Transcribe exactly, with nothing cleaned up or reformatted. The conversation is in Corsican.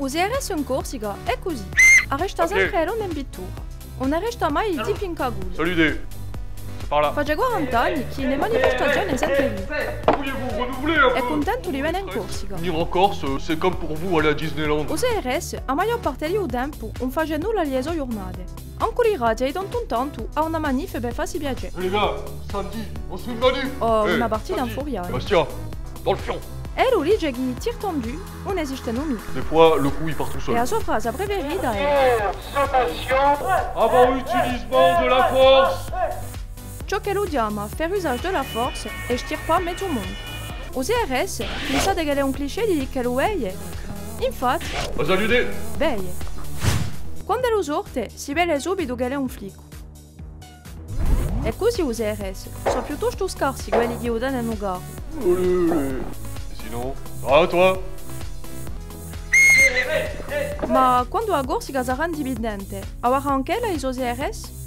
U C R S in Corsica hè cusì. Arresta sempre e donne in vittura. Ùn arresta mai i tipi in cagule. Salutez. C'est par là. Face quarant'anni chì in e manifestazione sente vivu. Voulez-vous renouveler un peu ? Hè cuntentu di vene in Corsica. Venir en Corse, c'est comme pour vous aller à Disneyland. U C R S, a maiò parte di u tempu, ùn face nulla di e so ghjurnate. Ancu li razii, di tantu in tantu, hà una manif per fassi piacè. Eh, les gars, samedi, on se fait une manif. Oh, eh, una partita infuriata. Bastien, dans le fion. È ellu dice chì i tirs tendus ùn esistenu micca. Des fois, le coup, il part tout seul. È a so frasa preferita hè: Avant utilisement de la force. Ciò ch'ellu chjama faire usage de la force hè stirpà mezu mondu. U C R S, pinsate ch'ellu hè un cliché di dì ch'ellu vede? Infatti, vede. Quand'ellu sorte, si vede subitu ch'ellu hè un flicu. È cusì u C R S, sò piuttostu scarsi quelli chì u tenenu caru. Allez, allez. Sinon, à toi. Ma quandu a Corsica sarà indipendente, avarà anch'ella i so C R S?